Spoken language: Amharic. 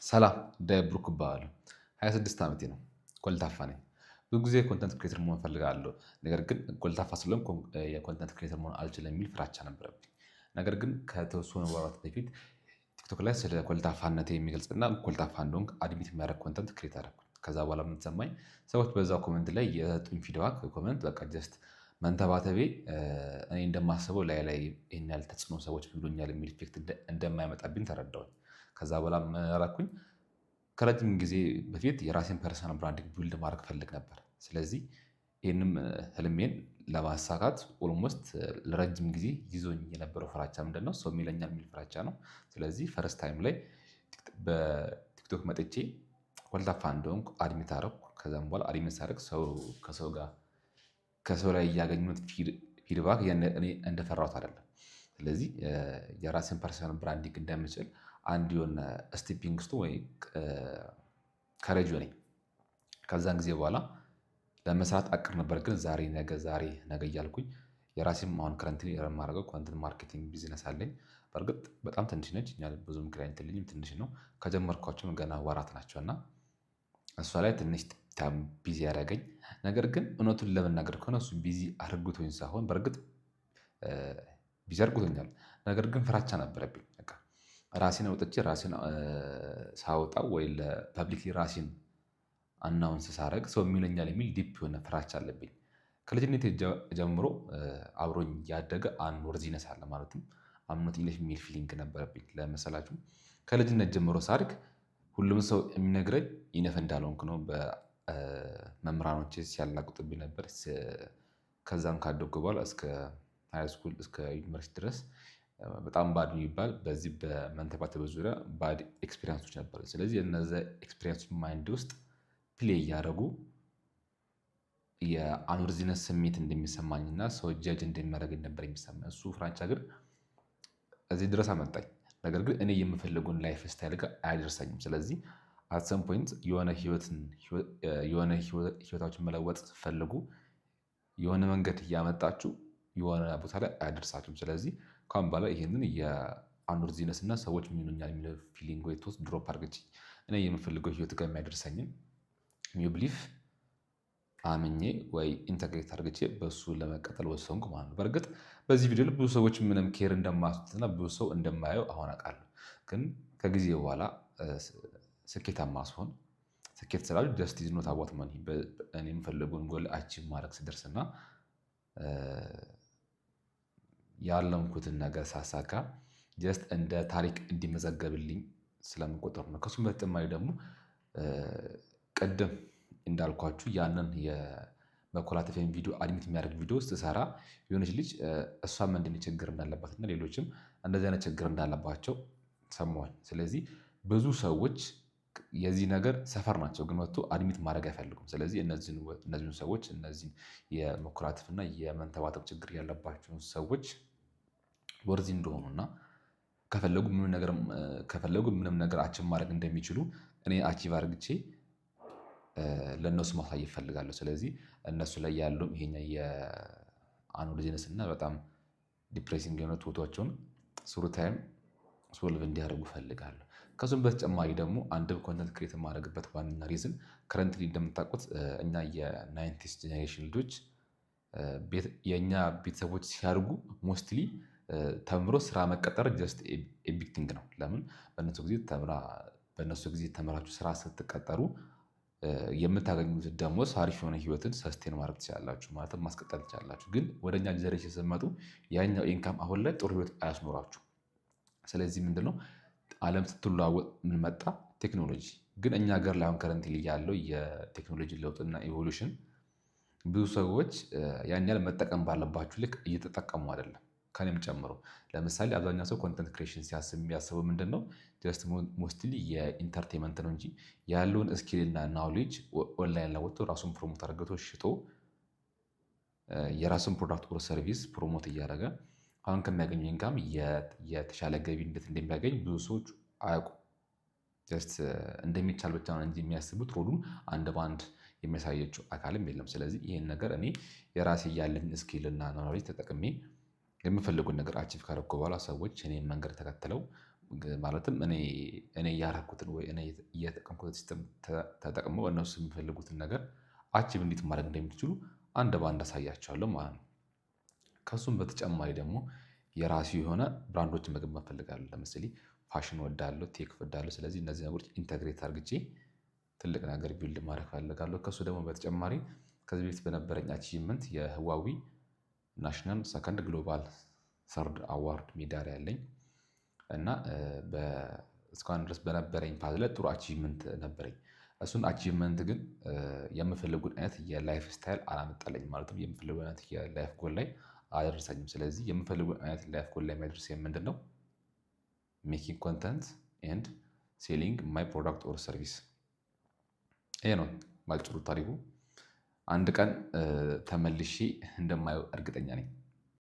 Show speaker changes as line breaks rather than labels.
ሰላም፣ ብሩክ እባላለሁ። 26 ዓመቴ ነው። ኮልታፋ ነኝ። ብዙ ጊዜ content creator መሆን እፈልጋለሁ። ነገር ግን ኮልታፋ ስለሆንኩ የ content creator መሆን አልችልም የሚል ፍራቻ ነበረብኝ። ነገር ግን ከተወሰኑ ወራት በፊት ቲክቶክ ላይ ስለ ኮልታፋነቴ የሚገልጽና ኮልታፋ እንደሆንኩ admit የሚያደርግ content create አደረኩኝ። ከዛ በኋላ ምን ተሰማኝ? ሰዎች በዛ comment ላይ የሰጡኝ feedback comment በቃ just መንተባተቤ እኔ እንደማስበው ላይ ላይ ይህን ያህል ተጽዕኖ ሰዎች ብሎኛል የሚል effect እንደማያመጣብኝ ተረዳሁኝ። ከዛ በኋላ ምን አደረኩኝ? ከረጅም ጊዜ በፊት የራሴን personal branding build ማድረግ ፈልግ ነበር። ስለዚህ ይህንም ህልሜን ለማሳካት almost ለረጅም ጊዜ ይዞኝ የነበረው ፍራቻ ምንድን ነው? ሰው ይለኛል የሚል ፍራቻ ነው። ስለዚህ first time ላይ በቲክቶክ መጥቼ ኮልታፋ እንደሆንኩ admit አደረኩ። ከዛም በኋላ admit ሳደርግ ሰው ከሰው ጋር ከሰው ላይ እያገኙት feedback እኔ እንደፈራሁት አይደለም። ስለዚህ የራሴን personal branding እንደምችል አንድ የሆነ stepping stone ወይ courage ሆነኝ። ከዛን ጊዜ በኋላ ለመስራት አቅድ ነበር፣ ግን ዛሬ ነገ ዛሬ ነገ እያልኩኝ የራሴም አሁን currently የማደርገው content marketing business አለኝ። በእርግጥ በጣም ትንሽ ነች፣ እኛ ብዙም client የለኝም፣ ትንሽ ነው። ከጀመርኳቸውም ገና ወራት ናቸው እና እሷ ላይ ትንሽ busy ያደረገኝ። ነገር ግን እውነቱን ለመናገር ከሆነ እሱ busy አድርጎኝ ሳይሆን፣ በእርግጥ busy አድርጎኛል። ነገር ግን ፍራቻ ነበረብኝ። በቃ ራሴን አውጥቼ ራሴን ሳወጣው ወይ ለ public ራሴን announce ሳረግ ሰው የሚለኛል የሚል deep የሆነ ፍራቻ አለብኝ። ከልጅነቴ ጀምሮ አብሮኝ ያደገ unworthiness አለ። ማለትም I'm not enough የሚል feeling ነበረብኝ። ለመሰላችሁ ከልጅነት ጀምሮ ሳድግ ሁሉም ሰው የሚነግረኝ enough እንዳልሆንኩ ነው። በመምህራኖቼ ሲያላግጡብኝ ነበር። ከዛም ካደግኩ በኋላ እስከ high school እስከ ዩኒቨርሲቲ ድረስ በጣም bad የሚባል በዚህ በመንተባተብ ዙሪያ bad experience ኦች ነበሩ። ስለዚህ እነዚ experience ኦች mind ውስጥ play እያደረጉ የ unworthiness ስሜት እንደሚሰማኝና ሰው judge እንደሚያደርገኝ ነበር የሚሰማኝ። እሱ ፍራቻ ግን እዚህ ድረስ አመጣኝ። ነገር ግን እኔ የምፈልገውን lifestyle ጋር አያደርሰኝም። ስለዚህ at some point የሆነ ህይወታችሁን መለወጥ ስትፈልጉ የሆነ መንገድ እያመጣችሁ የሆነ ቦታ ላይ አያደርሳችሁም። ስለዚህ ካሁን በኋላ ይሄንን የ unworthiness እና ሰዎች ምን ይሉኛል የሚለው feeling ወይ thought drop አድርጌ እኔ የምፈልገው ህይወት ጋር የሚያደርሰኝን new belief አምኜ ወይ integrate አድርጌ በሱ ለመቀጠል ወሰንኩ ማለት ነው። በእርግጥ በዚህ ቪዲዮ ላይ ብዙ ሰዎች ምንም care እንደማያስቱትና ብዙ ሰው እንደማየው አሁን አውቃለሁ። ግን ከጊዜ በኋላ ስኬታማ ስሆን፣ ስኬት ስላሉ just is not about money፣ እኔ የምፈልገውን goal achieve ማድረግ ስደርስና ያለምኩትን ነገር ሳሳካ just እንደ ታሪክ እንዲመዘገብልኝ ስለምቆጠር ነው። ከሱም በተጨማሪ ደግሞ ቅድም እንዳልኳችሁ ያንን የመኮላተፌን ቪዲዮ admit የሚያደርግ ቪዲዮ ስሰራ የሆነች ልጅ እሷም ምንድን ችግር እንዳለባት እና ሌሎችም እንደዚህ አይነት ችግር እንዳለባቸው ሰማሁኝ። ስለዚህ ብዙ ሰዎች የዚህ ነገር suffer ናቸው፣ ግን መጥቶ admit ማድረግ አይፈልጉም። ስለዚህ እነዚህን ሰዎች፣ እነዚህን የመኮላተፍ እና የመንተባተብ ችግር ያለባቸውን ሰዎች worthy እንደሆኑና ከፈለጉ ምንም ነገር achieve ማድረግ እንደሚችሉ እኔ achieve አድርግቼ ለእነሱ ማሳየት እፈልጋለሁ። ስለዚህ እነሱ ላይ ያለው ይሄኛ የ unworthiness እና በጣም depressing የሆነ thought ኣቸውን through time solve እንዲያደርጉ እፈልጋለሁ። ከዚሁም በተጨማሪ ደግሞ አንድ content create የማደርግበት ዋነኛ reason currently እንደምታውቁት እኛ የ 90s generation ልጆች የእኛ ቤተሰቦች ሲያድጉ mostly ተምሮ ስራ መቀጠር just a big thing ነው። ለምን በእነሱ ጊዜ ተምራችሁ ስራ ስትቀጠሩ የምታገኙት ደሞዝ አሪፍ የሆነ ህይወትን sustain ማድረግ ትችላላችሁ፣ ማለትም ማስቀጠል ትችላላችሁ። ግን ወደ እኛ generation ስትመጡ ያኛው income አሁን ላይ ጥሩ ህይወት አያስኖራችሁም። ስለዚህ ምንድነው፣ ዓለም ስትለዋወጥ ምን መጣ? ቴክኖሎጂ። ግን እኛ ሀገር ላይ አሁን currently ያለው የቴክኖሎጂ ለውጥና evolution ብዙ ሰዎች ያን ያህል መጠቀም ባለባችሁ ልክ እየተጠቀሙ አይደለም፣ ከኔም ጨምሮ። ለምሳሌ አብዛኛው ሰው content creation ሲያስብ የሚያስበው ምንድን ነው? Just mostly የ entertainment ነው እንጂ ያለውን skill እና knowledge online ላይ ወጥቶ ራሱን promote አድርገቶ ሽጦ የራሱን product or service promote እያደረገ አሁን ከሚያገኘው income የተሻለ ገቢ እንዴት እንደሚያገኝ ብዙ ሰዎች አያውቁም። Just እንደሚቻል ብቻ ነው እንጂ የሚያስቡት road ኡን አንድ በአንድ የሚያሳያቸው አካልም የለም። ስለዚህ ይህን ነገር እኔ የራሴ ያለኝ skill እና knowledge ተጠቅሜ የምፈልጉን ነገር achieve ካደረኩ በኋላ ሰዎች እኔን መንገድ ተከትለው ማለትም እኔ እያረኩትን ወይ እኔ እየተጠቀምኩትን system ተጠቅመው እነሱ የሚፈልጉትን ነገር achieve እንዴት ማድረግ እንደሚችሉ አንድ በአንድ አሳያቸዋለሁ ማለት ነው። ከእሱም በተጨማሪ ደግሞ የራሱ የሆነ brand ኦችን መገንባት እፈልጋለሁ። ለምሳሌ ፋሽን እወዳለሁ፣ tech እወዳለሁ። ስለዚህ እነዚህ ነገሮች integrate አድርግቼ ትልቅ ነገር build ማድረግ እፈልጋለሁ። ከእሱ ደግሞ በተጨማሪ ከዚህ በፊት በነበረኝ achievement የህዋዊ national second፣ global third award ሜዳሊያ አለኝ። እና እስካሁን ድረስ በነበረኝ path ላይ ጥሩ achievement ነበረኝ። እሱን achievement ግን የምፈልገውን አይነት የ lifestyle አላመጣልኝም፣ ማለትም የምፈልገውን አይነት የ life goal ላይ አላደረሰኝም። ስለዚህ የምፈልገውን አይነት life goal ላይ የሚያደርሰኝ ምንድነው? Making content and selling my product or service። ይሄ ነው ባጭሩ ታሪኩ። አንድ ቀን ተመልሼ እንደማየው እርግጠኛ ነኝ።